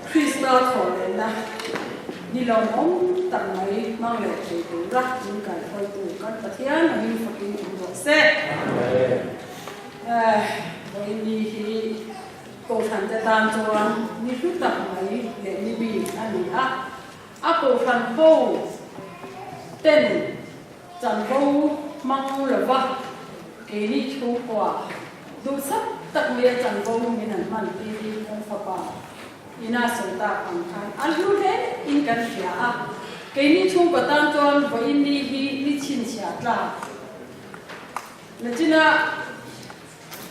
Krista thawhlehna ni lawmawm tak mai hmang leh thei tura min kaihruaitu kan Pathian angin fakin awm rawh se. Vawiin hi Kohhran te tan chuan ni hlu tak mai leh ni bik a ni a, a Kohhran ho ten Chanvo hmang lova keini chhungkua duhsak tak mai a chanvo min han hman tir hi kan fapa ina sawi tak ang khan a hlu hle in kan hria a, keini chhungkua tan chuan vawiin ni hi ni chhinchhiah tlak nachina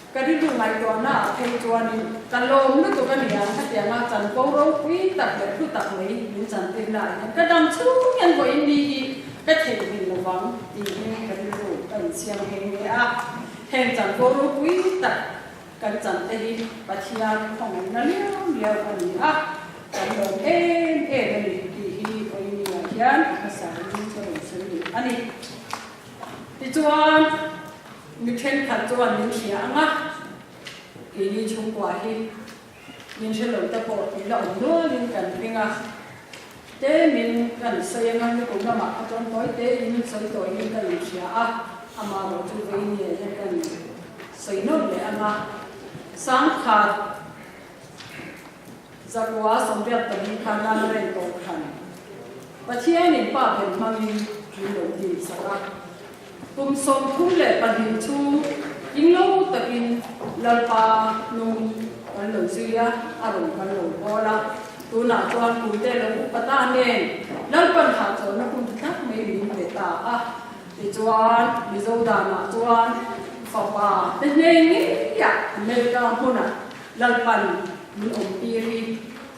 Ka rilru ngaihtuahna ah phei chuanin ka lawm lutuk a niang, hetianga chanvo ropui tak leh hlu tak mai min chantirna ah hian ka dam chhung hian vawiin ni hi ka theihnghilh lovang tiin ka rilru ka insiam nghe nghe a. Heng chanvo ropui tak kan chan te hi Pathian khawngaihna liau liau a ni a, kan lawm em em a ni tih hi vawiin ni ah hian a hmasa in ka rawn sawi duh a ni. Tichuan. Mi thenkhat chuan min hria ang a, keini chhungkua hi min hre lo te pawh i la awm nualin kan ring a, te min kan sawi ang a, nikum lamah kha chuan tawi tein sawi tawiin ka inhria a, amah erawh chu vei nge hian kan sawi nawlh leh ang a, Sangkhat zakua 84 khan Lalren Kohhran Pathianin pa ber hmangin min lo dinsak a. Kum 32 chhung tinglo takin Lalpa hnung kan lo zui a, a rawn kan lo hawl a. Tunah chuan puite lo upa ta nen Lalpan hahchawlhna hun thlak mai min pe ta a. Tichuan, Mizo danah chuan fapa te hneng ngeiah America hmunah Lalpan min awmtir hi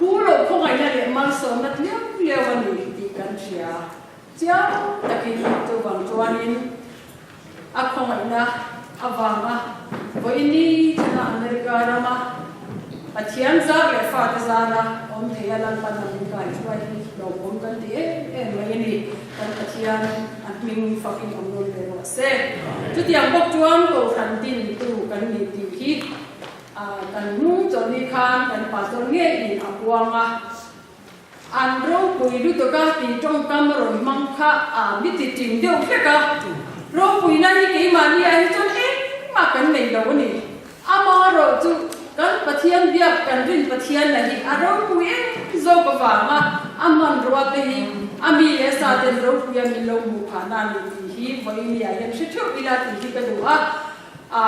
phu loh khawngaihna leh malsawmna tliau tliau a ni tih kan hria. Chiang takin chuvang chuanin a khawngaihna avanga vawiini thlenga America rama Pathian zar leh fate zara awm thei a Lalpan a min kaihruai hi lawmawm kan ti em em mai a ni. Kan Pathian a hming fakin awm nawn ve rawh se. Chutiang bawk chuan Kohhran dintu kan ni tih hi kan hnung chawlhni khan kan pastor ngeiin a puang a. An ropui lutuk a tih tawngkam a rawn hmang kha a mi ti ting deuh hlek a, ropuina hi keimahni ah hi chuan engmah kan nei lo a ni. Amaherawh chu kan Pathian biak kan rin Pathian la hi a ropui em zawk avanga a hmanrua te hi a mi leh sa ten ropui a min lo hmuh phah na a ni tih hi vawiin ah hian hre theuh ila tih hi ka duh a.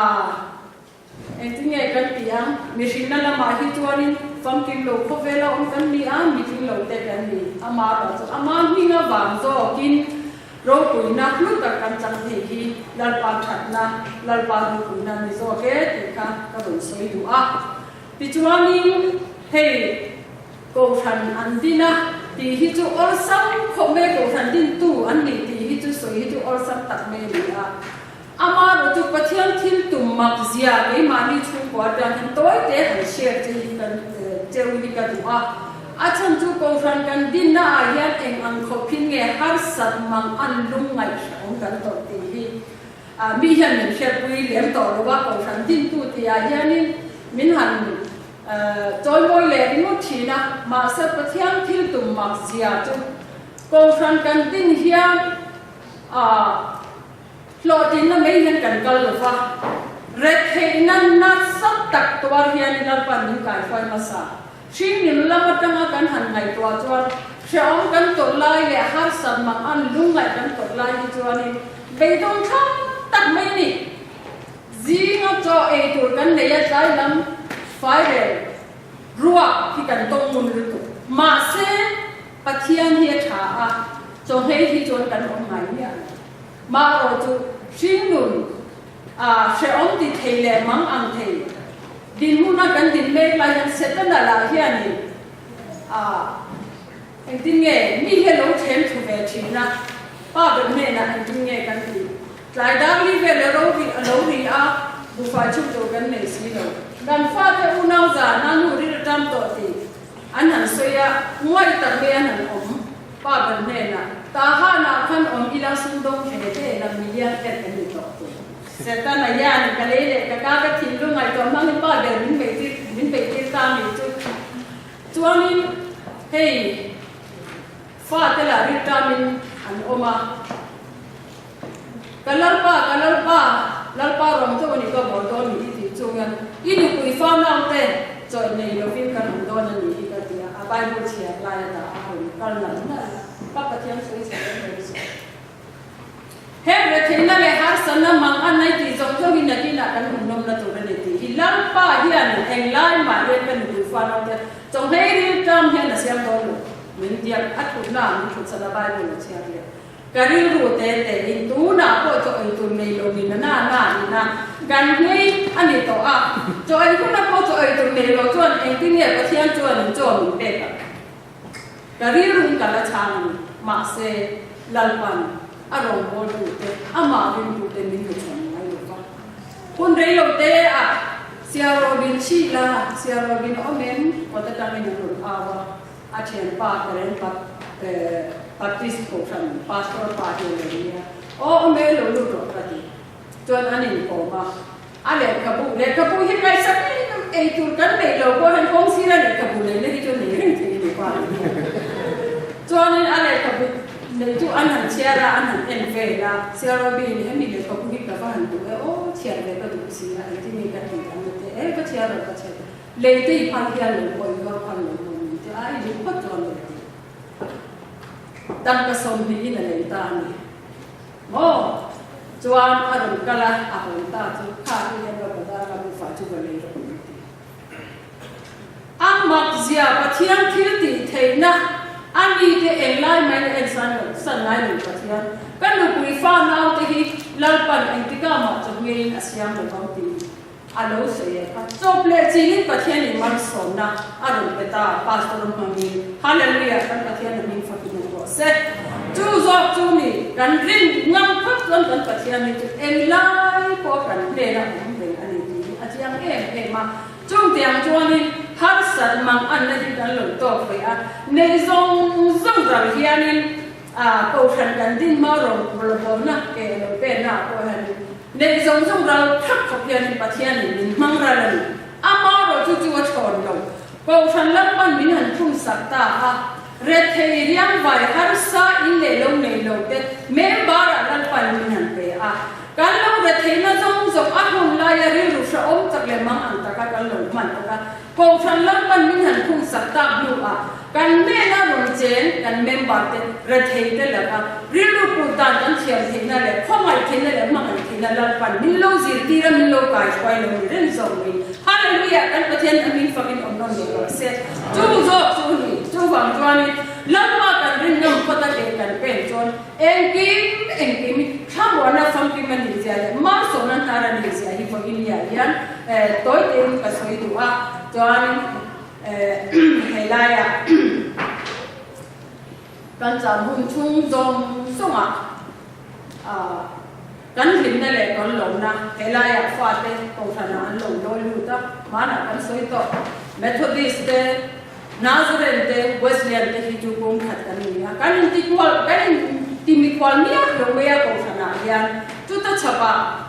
Engtin nge kan ti ang? Mihrinna lamah hi chuanin famkim lo khawvela awm kan ni a, mitling lo te kan ni. Ama erawh chu ama hming avang zawkin ropuina hlu tak kan chang thei hi Lalpa thatna, Lalpa ropuina ni zawk e tih kha ka rawn sawi duh a. Tichuanin hei Kohhran an din a tih hi chu awlsam khawp mai Kohhran dintu an ni tih hi chu sawi hi chu awlsam tak mai a ni a. Amaherawh chu Pathian thil tum mak zia keimahni chhungkua atang hian tawi te han share che hi kan cheu hi ka duh a. A chhan chu Kohhran kan dinna ah hian eng ang khawphin nge harsat mang an lung ngaihhrehawm kan tawrh tih hi mi hian min hriatpui lem tawh lo a, Kohhran dintu tih ah hianin min han chawimawi leh ringawt thin a, mahse Pathian thil tum mak zia chu Kohhran kan din hian Hlawhtlinna mai hian kan kal lo va, retheihna nasa tak tuar hian Lalpan min kaihruai hmasa. Hringnun lam atanga kan han ngaihtuah chuan hrehawm kan tawrh lai leh harsat mang an lungngaih kan tawrh lai hi chuanin beidawn thlak tak mai a ni. Zinga chaw ei tur kan nei a, tlai lam fairel ruak hi kan tawng ngun lutuk. Mahse, Pathian hi a tha a, chaw nghei hi chuan kan awm ngai miah lo. Maherawh chu hringnun a hrehawm ti thei leh mang ang thei dinhmuna kan din mek lai hian Setana lah hianin a engtin nge mi hi a lo thlem thlu ve thin a, pa ber hnenah engtin nge kan tih? Tlai dar li vel a ro ri a lo ri a, buhfai chhuk tur kan nei si lo. Kan fate unau zan a nu rir a tam tawh tih An han sawi a, nguai tak mai an han awm. Pa ber hnenah, Tahanah khan awm ila sumdawng hle te la million et an ni tawh tur. Setana hian ka lei leh ka ka ka thinlung ngaihtuah hmangin pa ber min beih tir min beih tir ta ni chu. Chuanin. Hei fate lah rilṭamin an awm a. Ka Lalpa, ka Lalpa, Lalpa rawng chauh a ni ka bawr dawn ni i tih chung hian i nupui fa naute chawih nei lovin kan awm dawn a ni hi ka ti a, a Bible chhiar lai a dah a rawn kal nalh nalh a, ka Pathian sawi chhe reng reng suh. Heng retheihna leh harsatna mang a nai tih zawng zawng hi nakinah kan awm nawmna tur a ni tih hi Lalpa hian englai mah hian ka nupui fa naute chawhmeh rilṭam hian a siam dawn lo min tiang a thutna ah min thutsan a Bible a chhiar leh Ka rilru te te in tunah pawh chaw ei tur nei lo min a na na in a kan hlei a ni tawh a, chaw ei hunah pawh chaw ei tur nei lo chuan engtin nge Pathian chuan in chaw min pek ang? Ka rilru in ka la chhang a ni. Mahse, Lalpan a rawngbawltu te, amah ringtu te min hmu chhan ngai lo va. Hun rei lo te ah Siarobin chhi la, Siarobin a awm em? Kawt atangin an rawn au a. A thianpa Karen Baptist Kohhran Pastor pa hi a lo ni a, Aw awm e, lo lut rawh ka ti. Chuan an inkawm a, a lehkhabu, lehkhabu hi ngaihsak em ei tur kan neih lo pawh hian kawng sira lehkhabu neihna hi chu nei reng thei a ni pa. Chuanin a lehkhabu nei chu an han chhiar a, an han en vel a, Siarobi hemi lehkhabu hi ka va han duh e aw, chhiar ve ka duh si a, engtin nge ka tih ang a ti e, va chhiar rawh ka chhiar rawh. Lei te i phal hian lo pawh i zuar phal lo maw min ti a, i duh phawt chuan lo ti. Tangka 20 in a lei ta a ni maw? Chuan a rawn kal a, a hawn ta chu kha hi hian va bazar a buhfai chu va lei rawh min ti. A mak zia Pathian thil tih theihna a mi te englai mai la en san lo san ngai lo Pathian ka nupui fa nau te hi Lalpan engtikah mah chawhmeiin a siam lo vang tih A lo sawi e kha. Chawp leh chilin Pathian in malsawmna a rawn pe ta, Pastor hmangin. Hallelujah! Kan Pathian a hming fakin awm rawh se. Chu zawk chu ni, kan rin ngam phawt chuan kan Pathian hi chu englai pawh kan hnena awm reng a ni tih hi a chiang em em a. Chung tiang chuanin harsat mang anna hi kan lo tawk ve a, nei zawng zawng ral hianin Kohhran kan din hma rawn bawlhbawlna ke lo penna ah pawh hianin Neih zawng zawng ral thak khawp hianin Pathianin min hmang ral a ni. Ama erawh chu chu a thawn lo. Kohhran Lalpan min han phun sak ta a, rethei riang vai harsa in leh lo nei lo te member ah Lalpan min han pe a. Kan lo retheihna zawng zawng a hun laia rilru hrehawm tak leh mang ang taka kan lo hman tak a, Kohhran Lalpan min han phun sak tak hnuah kan hnena rawn cheng kan member te rethei te laka rilru put dan kan thiam theihna leh khawngaih theihna leh hmangaih theihna Lalpan min lo zirtir a min lo kaihruai lo ni reng zawk mai. Hallelujah! Kan Pathian a hming fakin awm nawn leh rawh se. Chu zawk chu ni. Chuvang chuanin Lalpa kan rin ngam phawt a leh kan pen chuan engkim engkim thlamuanna famkim a nih zia leh malsawmna hnar a nih zia hi vawiin hian hian tawi tein ka sawi duh a. Chuanin Helaiah kan cham hun chhung zawng zawngah kan hlimna leh kan lawmna helaiah fate kohhranah an lo lawi lut a, hmanah kan sawi tawh. Methodist te, Nazarene te, Wesleyan te hi chu kawng khat kan ni a, kan intikual, kan intimikhual miah lo mai a kohhranah hian chuta chhapah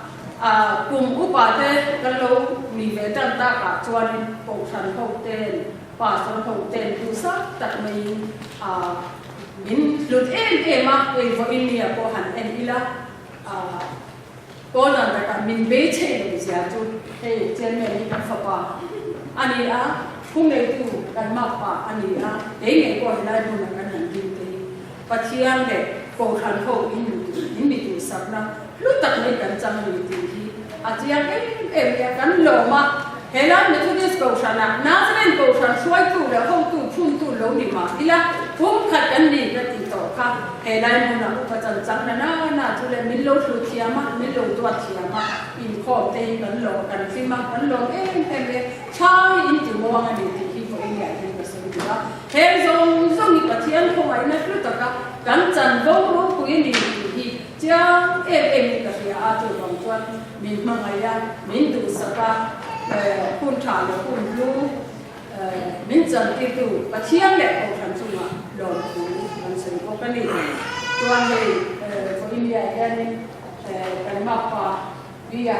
Kum upa te kan lo ni ve tan takah chuanin Kohhran ho ten, Pastor ho ten duhsak tak maiin min hlut em em a, hei vawiin nia pawh han en ila pawn ang takah min bei chheih lo zia chu hei Chairman hi kan fapa a ni a, thuneitu kan makpa a ni a, kei ngei pawh helai hmunah kan han ding te hi Pathian leh Kohhran ho in mi duhsakna hlu tak mai kan chang a ni tih hi a chiang em em mai a, kan lawm a. Helai Methodist Kohhranah Nazarene Kohhran hruaitu leh hotu phuntu lo ni mah ila pum khat kan ni ka tih tawh kha helai hmunah upa chan chang na na na chu le min lo hlu thiam a, min lo duat thiam a, inkhawm te hi kan lawm kan hlim a, kan lawm em em e, thla hi in ti muang a ni tih hi vawiin leh hian ka sawi duh a. Heng zawng zawng hi Pathian khawngaihna hlu taka kan chanvo ropui a ni tih hi chiang em em in ka hria a, chuvang chuan min hmangaih a, min duhsak a, hun tha leh hun hlu min chantirtu Pathian leh Kohhran chungah lawmthu kan sawi bawk a ni. Chuan hei vawiin hianin kan makpa Bia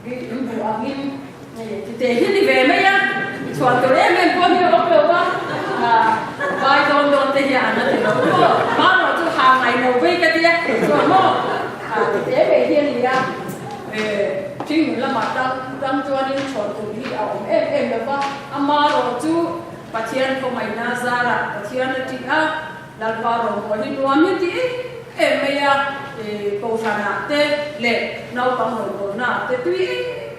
Bi in duh angin tite hi ni ve mai a, chhuan tur em em pawh hi a awm lo va. te hi an a ti lo maw? Marawh chu ha ngai lo vei ka tia kei chuan maw? A ti te mai hi a ni a. Thing lamah tang tang chuanin chhawn tur hi a awm em em lo va, amarawh chu Pathian khawngaihna zarah Pathian a ṭih a, Lalpa rawngbâwl hi nuam hi ti em em mai a, Kohhranah te leh naupang rawngbâwlnaah te tui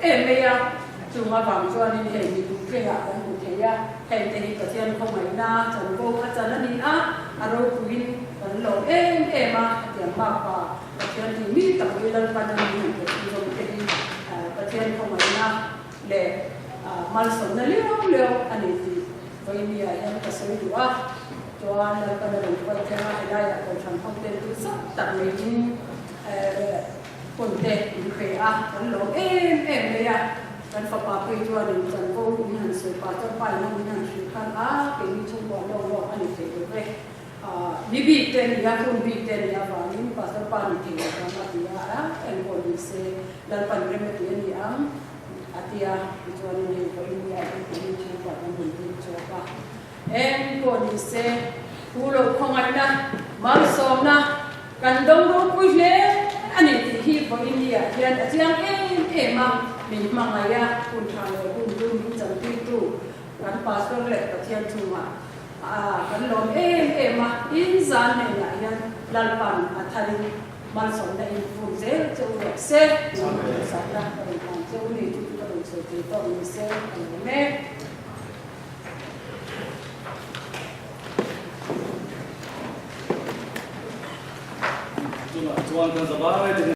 em em mai a, chung avang chuanin hei mi duhthleiah kan hmu thei a, hei te hi Pathian khawngaihna chanvo a chan a ni a, a ropuiin kan lawm em em a, hetiang bakpa Pathian tih mi tak hi Lalpan a ni han pe chhunzawm te hi Pathian khawngaihna leh malsawmna liau liau a ni tih Vawimia hian ka sawi duh a, chuan Lalpan a rawn kuai thleng a, helaiah Kohhran ho ten tu zat tak meiin hun te min pe a, kan lawm em em mai a, kan fapa phei chuanin chanvo min han sawi pah chuan pa ina min han hrilh khan a, keini chhungkua lawk lawk a ni thei lo ve. Ni bik te a ni a, hun bik te a nih avangin Pastor pa ni thei lo vang a ti a, a enkawl ni se Lalpan rem a ti a ni ang a ti a, tichuanin hei vawiin ni ah hian keini chhungkua kan rawn ding chhuak a, enkawl ni se thu lo khawngaihna, malsawmna kan dawng ropui hle a ni tih hi vawiin ni ah hian a chiang em em a, min hmangaih a, hun tha leh hun lum min chantirtu kan Pastor leh Pathian chungah A, kan lawm em em a, in zan hnenah hian Lalpan a tharin malsawmna in vur zel che u rawh se, tih duhsakna ka rawn hlan che u ni, chu chu ka rawn sawi thei tawh ni se ka lawm e. Tunah chuan kan zavai te hi.